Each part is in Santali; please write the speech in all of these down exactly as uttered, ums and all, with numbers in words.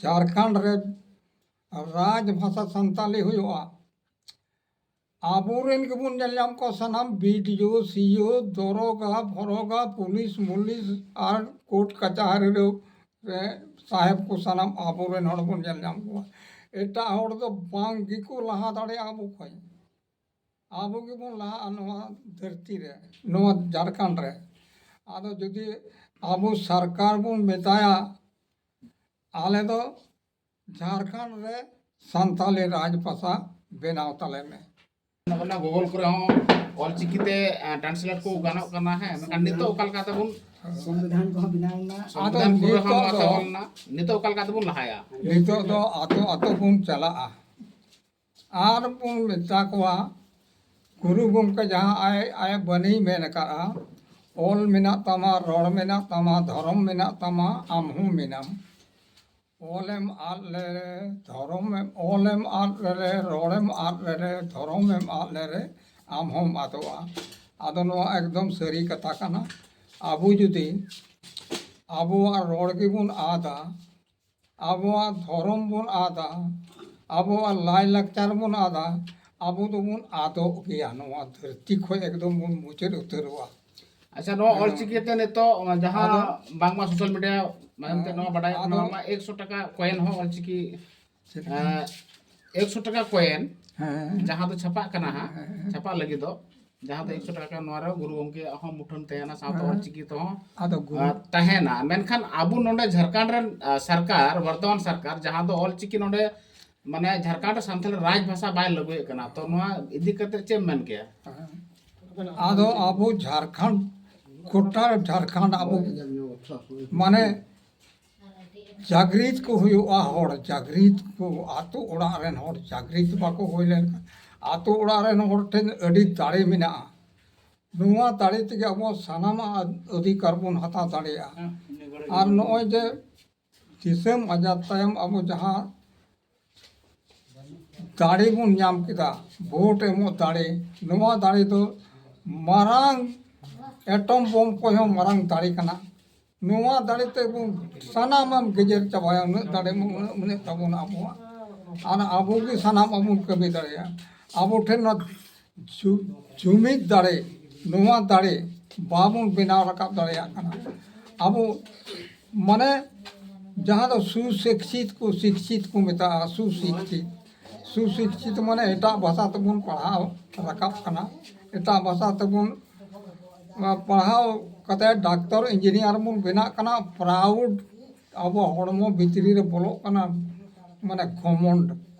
ᱡᱷᱟᱲᱠᱷᱚᱸᱰ ᱨᱮ ᱨᱟᱡᱽ ᱵᱷᱟᱥᱟ ᱥᱟᱱᱛᱟᱞᱤ ᱦᱩᱭᱩᱜᱼᱟ, ᱟᱵᱚᱨᱮᱱ ᱜᱮᱵᱚᱱ ᱧᱮᱞ ᱧᱟᱢ ᱠᱚᱣᱟ ᱥᱟᱱᱟᱢ ᱵᱤ ᱰᱤ ᱳ, ᱥᱤ ᱤ ᱳ, ᱫᱚᱨᱚᱜᱟ, ᱯᱷᱚᱨᱚᱜᱟ, ᱯᱩᱞᱤᱥ ᱢᱩᱞᱤᱥ ᱟᱨ ᱠᱳᱨᱴ ᱠᱟᱪᱟᱦᱟᱨᱤ ᱨᱮ, ᱨᱮ ᱥᱟᱦᱮᱵ ᱠᱚ ᱥᱟᱱᱟᱢ ᱟᱵᱚᱨᱮᱱ ᱦᱚᱲ ᱵᱚᱱ ᱧᱮᱞ ᱧᱟᱢ ᱠᱚᱣᱟ᱾ ᱮᱴᱟᱜ ᱦᱚᱲ ᱫᱚ ᱵᱟᱝ ᱜᱮᱠᱚ ᱞᱟᱦᱟ ᱫᱟᱲᱮᱭᱟᱜᱼᱟ ᱟᱵᱚ ᱠᱷᱚᱱ᱾ ᱟᱵᱚ ᱜᱮᱵᱚᱱ ᱞᱟᱦᱟᱜᱼᱟ ᱱᱚᱣᱟ ᱫᱷᱟᱹᱨᱛᱤ ᱨᱮ, ᱱᱚᱣᱟ ᱡᱷᱟᱲᱠᱷᱚᱸᱰ ᱨᱮ᱾ ᱟᱫᱚ ᱡᱩᱫᱤ ᱟᱵᱚ ᱥᱚᱨᱠᱟᱨ ᱵᱚᱱ ᱢᱮᱛᱟᱭᱟ, ᱟᱞᱮ ᱫᱚ ᱡᱷᱟᱲᱠᱷᱚᱸᱰ ᱨᱮ ᱥᱟᱱᱛᱟᱞᱤ ᱨᱟᱡᱽ ᱵᱷᱟᱥᱟ ᱵᱮᱱᱟᱣ ᱛᱟᱞᱮ ᱢᱮ᱾ ᱚᱱᱟ ᱜᱩᱜᱚᱞ ᱠᱚᱨᱮ ᱦᱚᱸ ᱚᱞᱪᱤᱠᱤ ᱛᱮ ᱴᱨᱟᱱᱥᱞᱮᱴ ᱠᱚ ᱜᱟᱱᱚᱜ ᱠᱟᱱᱟ᱾ ᱦᱮᱸ, ᱢᱮᱱᱠᱷᱟᱱ ᱱᱤᱛᱚᱜ ᱚᱠᱟ ᱞᱮᱠᱟ ᱛᱮᱵᱚᱱ ᱥᱚᱝᱵᱤᱫᱷᱟᱱ ᱠᱚᱦᱚᱸ ᱵᱮᱱᱟᱣ ᱮᱱᱟ᱾ ᱟᱫᱚ ᱥᱚᱝᱵᱤᱫᱷᱟᱱ ᱠᱚᱨᱮ ᱦᱚᱸ ᱱᱤᱛᱚᱜ ᱱᱚᱣᱟ ᱫᱚ ᱛᱮ ᱚᱞ ᱮᱱᱟ᱾ ᱱᱤᱛᱚᱜ ᱚᱠᱟ ᱞᱮᱠᱟ ᱛᱮᱵᱚᱱ ᱞᱟᱦᱟᱭᱟ? ᱱᱤᱛᱚᱜ ᱫᱚ ᱟᱛᱳ ᱟᱛᱳ ᱵᱚᱱ ᱪᱟᱞᱟᱜᱼᱟ ᱟᱨ ᱵᱚᱱ ᱢᱮᱛᱟ ᱠᱚᱣᱟ, ᱜᱩᱨᱩ ᱜᱚᱢᱠᱮ ᱡᱟᱦᱟᱸ ᱟᱭ ᱟᱭ ᱵᱟᱹᱱᱤᱭ ᱢᱮᱱ ᱟᱠᱟᱫᱼᱟ, ᱚᱞ ᱢᱮᱱᱟᱜ ᱛᱟᱢᱟ, ᱨᱚᱲ ᱢᱮᱱᱟᱜ ᱛᱟᱢᱟ, ᱫᱷᱚᱨᱚᱢ ᱢᱮᱱᱟᱜ ᱛᱟᱢᱟ, ᱟᱢ ᱦᱚᱸ ᱢᱮᱱᱟᱢ᱾ ᱚᱞᱮᱢ ᱟᱫ ᱞᱮᱨᱮ ᱫᱷᱚᱨᱚᱢᱮᱢ, ᱚᱞᱮᱢ ᱟᱫ ᱞᱮᱨᱮ, ᱨᱚᱲᱮᱢ ᱟᱫ ᱞᱮᱨᱮ, ᱫᱷᱚᱨᱚᱢᱮᱢ ᱟᱫ ᱞᱮᱨᱮ, ᱟᱢ ᱦᱚᱸᱢ ᱟᱫᱚᱜᱼᱟ᱾ ᱟᱫᱚ ᱱᱚᱣᱟ ᱮᱠᱫᱚᱢ ᱥᱟᱹᱨᱤ ᱠᱟᱛᱷᱟ ᱠᱟᱱᱟ᱾ ᱟᱵᱚ ᱡᱩᱫᱤ ᱟᱵᱚᱣᱟᱜ ᱨᱚᱲ ᱜᱮᱵᱚᱱ ᱟᱫᱟ, ᱟᱵᱚᱣᱟᱜ ᱫᱷᱚᱨᱚᱢ ᱵᱚᱱ ᱟᱫᱟ, ᱟᱵᱚᱣᱟᱜ ᱞᱟᱭᱼᱞᱟᱠᱪᱟᱨ ᱵᱚᱱ ᱟᱫᱟ, ᱟᱵᱚ ᱫᱚᱵᱚᱱ ᱟᱫᱚᱜ ᱜᱮᱭᱟ᱾ ᱱᱚᱣᱟ ᱫᱷᱟᱹᱨᱛᱤ ᱠᱷᱚᱱ ᱮᱠᱫᱚᱢ ᱵᱚᱱ ᱢᱩᱪᱟᱹᱫ ᱩᱛᱟᱹᱨᱚᱜᱼᱟ᱾ ᱟᱪᱪᱷᱟ, ᱱᱚᱣᱟ ᱚᱞᱪᱤᱠᱤ ᱛᱮ ᱱᱤᱛᱚᱜ ᱡᱟᱦᱟᱸ ᱟᱫᱚ ᱵᱟᱝᱢᱟ ᱥᱳᱥᱟᱞ ᱢᱤᱰᱤᱭᱟ ᱢᱟᱫᱷᱚᱢ ᱛᱮ ᱦᱮᱸ, ᱱᱚᱣᱟ ᱵᱟᱰᱟᱭ ᱟᱫᱚ ᱱᱚᱣᱟ ᱢᱟ ᱮᱠᱥᱚ ᱴᱟᱠᱟ ᱠᱚᱭᱮᱱ ᱦᱚᱸ ᱚᱞᱪᱤᱠᱤ ᱪᱮᱫ ᱮᱸ, ᱮᱠᱥᱚ ᱴᱟᱠᱟ ᱠᱚᱭᱮᱱ ᱦᱮᱸ᱾ ᱡᱟᱦᱟᱸ ᱫᱚ ᱪᱷᱟᱯᱟᱜ ᱠᱟᱱᱟ ᱦᱟᱸᱜ, ᱦᱮᱸ᱾ ᱪᱷᱟᱯᱟᱜ ᱞᱟᱹᱜᱤᱫ ᱫᱚ ᱡᱟᱦᱟᱸ ᱫᱚ ᱮᱠᱥᱚ ᱴᱟᱠᱟ ᱠᱟᱱᱟ, ᱱᱚᱣᱟ ᱨᱮ ᱜᱩᱨᱩ ᱜᱚᱢᱠᱮᱭᱟᱜ ᱦᱚᱸ ᱢᱩᱴᱷᱟᱹᱱ ᱛᱟᱦᱮᱱᱟ, ᱥᱟᱶᱛᱮ ᱦᱮᱸ᱾ ᱚᱞᱪᱤᱠᱤ ᱛᱮᱦᱚᱸ ᱟᱫᱚ ᱜᱩᱨᱩ ᱟᱨ ᱛᱟᱦᱮᱱᱟ᱾ ᱢᱮᱱᱠᱷᱟᱱ ᱟᱵᱚ ᱱᱚᱰᱮ ᱡᱷᱟᱲᱠᱷᱚᱸᱰ ᱨᱮᱱ ᱟᱸ, ᱥᱚᱨᱠᱟᱨ, ᱵᱚᱨᱛᱚᱢᱟᱱ ᱥᱚᱨᱠᱟᱨ ᱡᱟᱦᱟᱸ ᱫᱚ ᱚᱞᱪᱤᱠᱤ ᱱᱚᱰᱮ ᱢᱟᱱᱮ ᱡᱷᱟᱲᱠᱷᱚᱸᱰ ᱨᱮ ᱥᱟᱱᱛᱟᱲ ᱨᱟᱡᱽ ᱵᱷᱟᱥᱟ ᱵᱟᱭ ᱞᱟᱹᱜᱩᱭᱮᱫ ᱠᱟᱱᱟ, ᱛᱚ ᱱᱚᱣᱟ ᱤᱫᱤ ᱠᱟᱛᱮ ᱪᱮᱫ ᱮᱢ ᱢᱮᱱ ᱠᱮᱭᱟ? ᱟᱫᱚ ᱟᱵᱚ ᱡᱷᱟᱲᱠᱷᱚᱸᱰ, ᱜᱚᱴᱟ ᱡᱷᱟᱲᱠᱷᱚᱸᱰ ᱟᱵᱚ ᱢᱟᱱᱮ ᱡᱟᱜᱽᱨᱤᱛ ᱠᱚ ᱦᱩᱭᱩᱜᱼᱟ, ᱦᱚᱲ ᱡᱟᱜᱽᱨᱤᱛ ᱠᱚ, ᱟᱛᱳ ᱚᱲᱟᱜ ᱨᱮᱱ ᱦᱚᱲ ᱡᱟᱜᱽᱨᱤᱛ ᱵᱟᱠᱚ ᱦᱩᱭ ᱞᱮᱱᱠᱷᱟᱱ, ᱟᱛᱳ ᱚᱲᱟᱜ ᱨᱮᱱ ᱦᱚᱲ ᱴᱷᱮᱱ ᱟᱹᱰᱤ ᱫᱟᱲᱮ ᱢᱮᱱᱟᱜᱼᱟ᱾ ᱱᱚᱣᱟ ᱫᱟᱲᱮ ᱛᱮᱜᱮ ᱟᱵᱚ ᱥᱟᱱᱟᱢᱟᱜ ᱚᱫᱷᱤᱠᱟᱨ ᱵᱚᱱ ᱦᱟᱛᱟᱣ ᱫᱟᱲᱮᱭᱟᱜᱼᱟ᱾ ᱟᱨ ᱱᱚᱜᱼᱚᱭ ᱡᱮ ᱫᱤᱥᱚᱢ ᱟᱡᱟᱫ ᱛᱟᱭᱚᱢ ᱟᱵᱚ ᱡᱟᱦᱟᱸ ᱫᱟᱲᱮ ᱵᱚᱱ ᱧᱟᱢ ᱠᱮᱫᱟ, ᱵᱷᱳᱴ ᱮᱢᱚᱜ ᱫᱟᱲᱮ, ᱱᱚᱣᱟ ᱫᱟᱲᱮ ᱫᱚ ᱢᱟᱨᱟᱝ ᱮᱴᱚᱢ ᱵᱳᱢ ᱠᱷᱚᱱ ᱦᱚᱸ ᱢᱟᱨᱟᱝ ᱫᱟᱲᱮ ᱠᱟᱱᱟ᱾ ᱱᱚᱣᱟ ᱫᱟᱲᱮ ᱛᱮᱵᱚᱱ ᱥᱟᱱᱟᱢᱟᱜ ᱜᱮᱡᱮᱨ ᱪᱟᱵᱟᱭᱟ᱾ ᱩᱱᱟᱹᱜ ᱫᱟᱲᱮ ᱩᱱᱟᱹᱜ ᱢᱮᱱᱟᱜ ᱛᱟᱵᱚᱱᱟ ᱟᱵᱚᱣᱟᱜ᱾ ᱟᱨ ᱟᱵᱚ ᱜᱮ ᱥᱟᱱᱟᱢᱟᱜ ᱵᱚᱱ ᱠᱟᱹᱢᱤ ᱫᱟᱲᱮᱭᱟᱜᱼᱟ᱾ ᱟᱵᱚ ᱴᱷᱮᱱ ᱱᱚᱣᱟ ᱡᱩ- ᱡᱩᱢᱤᱫ ᱫᱟᱲᱮ, ᱱᱚᱣᱟ ᱫᱟᱲᱮ ᱵᱟᱵᱚᱱ ᱵᱮᱱᱟᱣ ᱨᱟᱠᱟᱵ ᱫᱟᱲᱮᱭᱟᱜ ᱠᱟᱱᱟ᱾ ᱟᱵᱚ ᱢᱟᱱᱮ ᱡᱟᱦᱟᱸ ᱫᱚ ᱥᱩᱥᱤᱠᱷᱤᱛ ᱠᱚ, ᱥᱤᱠᱷᱤᱛ ᱠᱚ ᱢᱮᱛᱟᱜᱼᱟ, ᱥᱩᱥᱤᱠᱷᱤᱛ᱾ ᱥᱩᱥᱤᱠᱷᱤᱛ ᱢᱟᱱᱮ ᱮᱴᱟᱜ ᱵᱷᱟᱥᱟ ᱛᱮᱵᱚᱱ ᱯᱟᱲᱦᱟᱣ ᱨᱟᱠᱟᱵ ᱠᱟᱱᱟ, ᱮᱴᱟᱜ ᱵᱷᱟᱥᱟ ᱛᱮᱵᱚᱱ ᱯᱟᱲᱦᱟᱣ ᱠᱟᱛᱮ ᱰᱟᱠᱛᱚᱨ ᱤᱧᱡᱤᱱᱤᱭᱟᱨ ᱵᱚᱱ ᱵᱮᱱᱟᱜ ᱠᱟᱱᱟ᱾ ᱯᱨᱟᱣᱩᱰ ᱟᱵᱚ ᱦᱚᱲᱢᱚ ᱵᱷᱤᱛᱨᱤ ᱨᱮ ᱵᱚᱞᱚᱜ ᱠᱟᱱᱟ, ᱢᱟᱱᱮ ᱜᱷᱚᱢᱚᱱᱰ,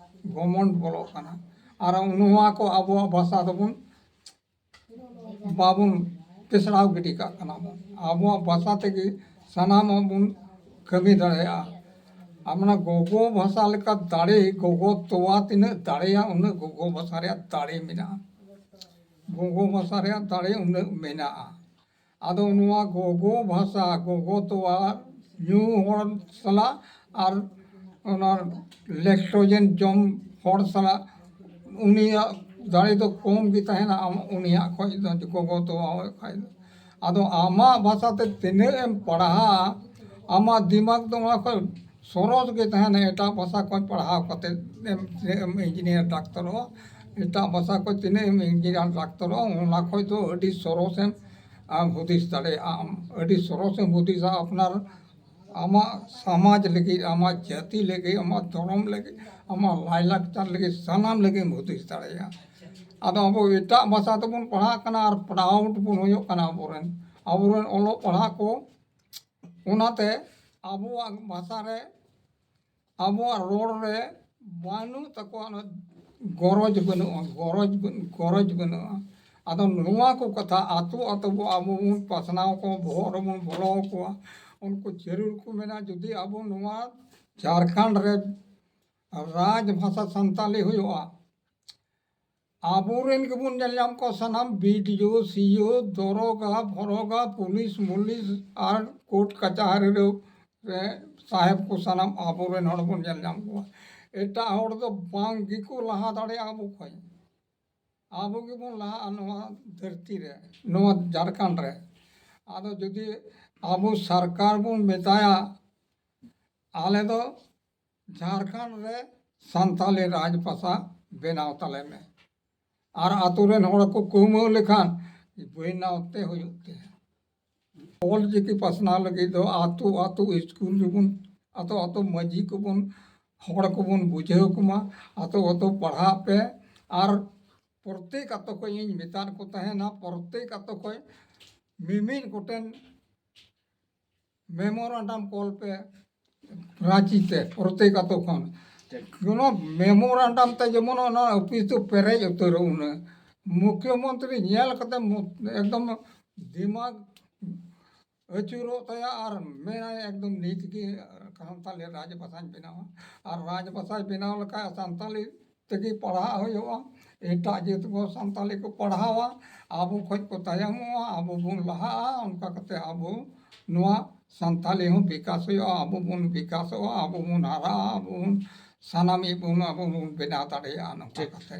ᱜᱷᱚᱢᱚᱱᱰ ᱵᱚᱞᱚᱜ ᱠᱟᱱᱟ᱾ ᱟᱨ ᱱᱚᱣᱟ ᱠᱚ ᱟᱵᱚᱣᱟᱜ ᱵᱷᱟᱥᱟ ᱫᱚᱵᱚᱱ ᱵᱟᱵᱚᱱ ᱯᱮᱥᱲᱟᱣ ᱜᱤᱰᱤ ᱠᱟᱜ ᱠᱟᱱᱟ ᱵᱚᱱ᱾ ᱟᱵᱚᱣᱟᱜ ᱵᱷᱟᱥᱟ ᱛᱮᱜᱮ ᱥᱟᱱᱟᱢᱟᱜ ᱵᱚᱱ ᱠᱟᱹᱢᱤ ᱫᱟᱲᱮᱭᱟᱜᱼᱟ᱾ ᱟᱨ ᱢᱟᱱᱮ ᱜᱚᱜᱚ ᱵᱷᱟᱥᱟ ᱞᱮᱠᱟ ᱫᱟᱲᱮ, ᱜᱚᱜᱚ ᱛᱚᱣᱟ ᱛᱤᱱᱟᱹᱜ ᱫᱟᱲᱮᱭᱟ, ᱩᱱᱟᱹᱜ ᱜᱚᱜᱚ ᱵᱷᱟᱥᱟ ᱨᱮᱭᱟᱜ ᱫᱟᱲᱮ ᱢᱮᱱᱟᱜᱼᱟ᱾ ᱜᱚᱜᱚ ᱵᱷᱟᱥᱟ ᱨᱮᱭᱟᱜ ᱫᱟᱲᱮ ᱩᱱᱟᱹᱜ ᱢᱮᱱᱟᱜᱼᱟ᱾ ᱟᱫᱚ ᱱᱚᱣᱟ ᱜᱚᱜᱚ ᱵᱷᱟᱥᱟ, ᱜᱚᱜᱚ ᱛᱚᱣᱟ ᱧᱩ ᱦᱚᱲ ᱥᱟᱞᱟᱜ ᱟᱨ ᱚᱱᱟ ᱞᱮᱠᱴᱳᱡᱮᱱ ᱡᱚᱢ ᱦᱚᱲ ᱥᱟᱞᱟᱜ ᱩᱱᱤᱭᱟᱜ ᱫᱟᱲᱮ ᱫᱚ ᱠᱚᱢ ᱜᱮ ᱛᱟᱦᱮᱱᱟ, ᱟᱢ ᱩᱱᱤᱭᱟᱜ ᱠᱷᱚᱡ ᱫᱚ ᱜᱚᱜᱚ ᱛᱚᱣᱟ ᱦᱩᱭᱩᱜ ᱠᱷᱟᱡ ᱫᱚ᱾ ᱟᱫᱚ ᱟᱢᱟᱜ ᱵᱷᱟᱥᱟ ᱛᱮ ᱛᱤᱱᱟᱹᱜ ᱮᱢ ᱯᱟᱲᱦᱟᱜᱼᱟ, ᱟᱢᱟᱜ ᱫᱤᱢᱟᱜᱽ ᱫᱚ ᱚᱱᱟ ᱠᱷᱚᱡ ᱥᱚᱨᱚᱥ ᱜᱮ ᱛᱟᱦᱮᱱᱟ᱾ ᱮᱴᱟᱜ ᱵᱷᱟᱥᱟ ᱠᱷᱚᱡ ᱯᱟᱲᱦᱟᱣ ᱠᱟᱛᱮ ᱮᱢ, ᱛᱤᱱᱟᱹᱜ ᱮᱢ ᱤᱧᱡᱤᱱᱤᱭᱟᱨ ᱰᱟᱠᱛᱚᱨᱚᱜᱼᱟ, ᱮᱴᱟᱜ ᱵᱷᱟᱥᱟ ᱠᱷᱚᱡ ᱛᱤᱱᱟᱹᱜ ᱮᱢ ᱤᱧᱡᱤᱱᱤᱭᱟᱨ ᱰᱟᱠᱛᱚᱨᱚᱜᱼᱟ, ᱚᱱᱟ ᱠᱷᱚᱡ ᱫᱚ ᱟᱹᱰᱤ ᱥᱚᱨᱚᱥ ᱮᱢ ᱟᱢ ᱦᱩᱫᱤᱥ ᱫᱟᱲᱮᱭᱟᱜᱼᱟ᱾ ᱟᱢ ᱟᱹᱰᱤ ᱥᱚᱨᱚᱥ ᱮᱢ ᱦᱩᱫᱤᱥᱟ ᱟᱯᱱᱟᱨ ᱟᱢᱟᱜ ᱥᱚᱢᱟᱡᱽ ᱞᱟᱹᱜᱤᱫ, ᱟᱢᱟᱜ ᱡᱟᱹᱛᱤ ᱞᱟᱹᱜᱤᱫ, ᱟᱢᱟᱜ ᱫᱷᱚᱨᱚᱢ ᱞᱟᱹᱜᱤᱫ, ᱟᱢᱟᱜ ᱞᱟᱭᱞᱟᱠᱪᱟᱨ ᱞᱟᱹᱜᱤᱫ, ᱥᱟᱱᱟᱢ ᱞᱟᱹᱜᱤᱫ ᱮᱢ ᱦᱩᱫᱤᱥ ᱫᱟᱲᱮᱭᱟᱜᱼᱟ᱾ ᱟᱫᱚ ᱟᱵᱚ ᱮᱴᱟᱜ ᱵᱷᱟᱥᱟ ᱛᱮᱵᱚᱱ ᱯᱟᱲᱦᱟᱜ ᱠᱟᱱᱟ ᱟᱨ ᱯᱨᱟᱣᱩᱰ ᱵᱚᱱ ᱦᱩᱭᱩᱜ ᱠᱟᱱᱟ ᱟᱵᱚᱨᱮᱱ, ᱟᱵᱚᱨᱮᱱ ᱚᱞᱚᱜ ᱯᱟᱲᱦᱟᱜ ᱠᱚ᱾ ᱚᱱᱟᱛᱮ ᱟᱵᱚᱣᱟᱜ ᱵᱷᱟᱥᱟ ᱨᱮ, ᱟᱵᱚᱣᱟᱜ ᱨᱚᱲ ᱨᱮ ᱵᱟᱹᱱᱩᱜ ᱛᱟᱠᱚᱣᱟ, ᱚᱱᱟ ᱜᱚᱨᱚᱡᱽ ᱵᱟᱹᱱᱩᱜᱼᱟ, ᱜᱚᱨᱚᱡᱽ ᱵᱟᱹᱱ-, ᱜᱚᱨᱚᱡᱽ ᱵᱟᱹᱱᱩᱜᱼᱟ᱾ ᱟᱫᱚ ᱱᱚᱣᱟ ᱠᱚ ᱠᱟᱛᱷᱟ ᱟᱛᱳ ᱟᱛᱳ ᱵᱚ ᱟᱵᱚ ᱵᱚᱱ ᱯᱟᱥᱱᱟᱣ ᱠᱚᱣᱟ, ᱵᱚᱦᱚᱜ ᱨᱮᱵᱚᱱ ᱵᱚᱞᱚ ᱟᱠᱚᱣᱟ᱾ ᱩᱱᱠᱩ ᱡᱟᱹᱨᱩᱲ ᱠᱚ ᱢᱮᱱᱟ, ᱡᱩᱫᱤ ᱟᱵᱚ ᱱᱚᱣᱟ ᱡᱷᱟᱲᱠᱷᱚᱸᱰ ᱨᱮ ᱨᱟᱡᱽ ᱵᱷᱟᱥᱟ ᱥᱟᱱᱛᱟᱞᱤ ᱦᱩᱭᱩᱜᱼᱟ, ᱟᱵᱚᱨᱮᱱ ᱜᱮᱵᱚᱱ ᱧᱮᱞ ᱧᱟᱢ ᱠᱚᱣᱟ ᱥᱟᱱᱟᱢ ᱵᱤ ᱰᱤ ᱳ, ᱥᱤ ᱳ, ᱫᱚᱨᱚᱜᱟ, ᱯᱷᱚᱨᱚᱜᱟ, ᱯᱩᱞᱤᱥ ᱢᱩᱞᱤᱥ ᱟᱨ ᱠᱳᱨᱴ ᱠᱟᱪᱟᱦᱟᱨᱤ ᱨᱮ, ᱨᱮ ᱥᱟᱦᱮᱵ ᱠᱚ ᱥᱟᱱᱟᱢ ᱟᱵᱚᱨᱮᱱ ᱦᱚᱲ ᱵᱚᱱ ᱧᱮᱞ ᱧᱟᱢ ᱠᱚᱣᱟ᱾ ᱮᱴᱟᱜ ᱦᱚᱲ ᱫᱚ ᱵᱟᱝ ᱜᱮᱠᱚ ᱞᱟᱦᱟ ᱫᱟᱲᱮᱭᱟᱜᱼᱟ ᱟᱵᱚ ᱠᱷᱚᱱ᱾ ᱟᱵᱚ ᱜᱮᱵᱚᱱ ᱞᱟᱦᱟᱜᱼᱟ ᱱᱚᱣᱟ ᱫᱷᱟᱹᱨᱛᱤ ᱨᱮ, ᱱᱚᱣᱟ ᱡᱷᱟᱲᱠᱷᱚᱸᱰ ᱨᱮ᱾ ᱟᱫᱚ ᱡᱩᱫᱤ ᱟᱵᱚ ᱥᱚᱨᱠᱟᱨ ᱵᱚᱱ ᱢᱮᱛᱟᱭᱟ, ᱟᱞᱮ ᱫᱚ ᱡᱷᱟᱲᱠᱷᱚᱸᱰ ᱨᱮ ᱥᱟᱱᱛᱟᱞᱤ ᱨᱟᱡᱽ ᱵᱷᱟᱥᱟ ᱵᱮᱱᱟᱣ ᱛᱟᱞᱮ ᱢᱮ᱾ ᱟᱨ ᱟᱛᱳ ᱨᱮᱱ ᱦᱚᱲ ᱠᱚ ᱠᱟᱹᱣᱢᱟᱹᱣ ᱞᱮᱠᱷᱟᱱ ᱵᱮᱱᱟᱣ ᱛᱮ ᱦᱩᱭᱩᱜ ᱛᱮ᱾ ᱚᱞ ᱪᱤᱠᱤ ᱯᱟᱥᱱᱟᱣ ᱞᱟᱹᱜᱤᱫ ᱫᱚ ᱟᱛᱳ ᱟᱛᱳ ᱥᱠᱩᱞ ᱨᱮᱵᱚᱱ, ᱟᱛᱳ ᱟᱛᱳ ᱢᱟᱹᱡᱷᱤ ᱠᱚᱵᱚᱱ, ᱦᱚᱲ ᱠᱚᱵᱚᱱ ᱵᱩᱡᱷᱟᱹᱣ ᱠᱚᱢᱟ, ᱟᱛᱳ ᱟᱛᱳ ᱯᱟᱲᱦᱟᱜ ᱯᱮ᱾ ᱟᱨ ᱯᱨᱚᱛᱮᱠ ᱟᱛᱳ ᱠᱷᱚᱱ ᱤᱧ ᱢᱮᱛᱟᱫ ᱠᱚ ᱛᱟᱦᱮᱱᱟ, ᱯᱨᱚᱛᱮᱠ ᱟᱛᱳ ᱠᱷᱚᱱ ᱢᱤᱢᱤᱫ ᱜᱚᱴᱮᱱ ᱢᱮᱢᱳᱨᱟᱱᱰᱟᱢ ᱠᱚᱞ ᱯᱮ ᱨᱟᱸᱪᱤ ᱛᱮ, ᱯᱨᱚᱛᱮᱠ ᱟᱛᱳ ᱠᱷᱚᱱ᱾ ᱴᱷᱤᱠ᱾ ᱚᱱᱟ ᱢᱮᱢᱳᱨᱟᱱᱰᱟᱢ ᱛᱮ ᱡᱮᱢᱚᱱ ᱚᱱᱟ ᱚᱯᱷᱤᱥ ᱫᱚ ᱯᱮᱨᱮᱡ ᱩᱛᱟᱹᱨᱚᱜ ᱩᱱᱟᱹᱜ᱾ ᱢᱩᱠᱷᱭᱚᱢᱚᱱᱛᱨᱤ ᱧᱮᱞ ᱠᱟᱛᱮ ᱢᱩ-, ᱮᱠᱫᱚᱢ ᱫᱤᱢᱟᱜᱽ ᱟᱹᱪᱩᱨᱚᱜ ᱛᱟᱭᱟ ᱟᱨ ᱢᱮᱱᱟᱭ, "ᱮᱠᱫᱚᱢ ᱱᱤᱛ ᱜᱮ ᱥᱟᱱᱛᱟᱞᱤ ᱨᱟᱡᱽ ᱵᱷᱟᱥᱟᱧ ᱵᱮᱱᱟᱣᱟ, ᱟᱨ ᱨᱟᱡᱽ ᱵᱷᱟᱥᱟᱭ ᱵᱮᱱᱟᱣ ᱞᱮᱠᱷᱟᱱ ᱥᱟᱱᱛᱟᱞᱤ ᱛᱮᱜᱮ ᱯᱟᱲᱦᱟᱜ ᱦᱩᱭᱩᱜᱼᱟ, ᱮᱴᱟᱜ ᱡᱟᱹᱛ ᱠᱚ ᱥᱟᱱᱛᱟᱞᱤ ᱠᱚ ᱯᱟᱲᱦᱟᱣᱟ, ᱟᱵᱚ ᱠᱷᱚᱱ ᱠᱚ ᱛᱟᱭᱚᱢᱚᱜᱼᱟ, ᱟᱵᱚ ᱵᱚᱱ ᱞᱟᱦᱟᱜᱼᱟ, ᱚᱱᱠᱟ ᱠᱟᱛᱮ ᱟᱵᱚ ᱱᱚᱣᱟ ᱥᱟᱱᱛᱟᱞᱤ ᱦᱚᱸ ᱵᱤᱠᱟᱥ ᱦᱩᱭᱩᱜᱼᱟ, ᱟᱵᱚ ᱵᱚᱱ ᱵᱤᱠᱟᱥᱚᱜᱼᱟ, ᱟᱵᱚ ᱵᱚᱱ ᱦᱟᱨᱟᱜᱼᱟ, ᱟᱵᱚ ᱵᱚᱱ ᱥᱟᱱᱟᱢᱤᱡ ᱵᱚᱱ ᱟᱵᱚ ᱵᱚᱱ ᱵᱮᱱᱟᱣ ᱫᱟᱲᱮᱭᱟᱜᱼᱟ", ᱱᱚᱝᱠᱟ ᱴᱷᱤᱠ᱾ ᱠᱟᱛᱮ᱾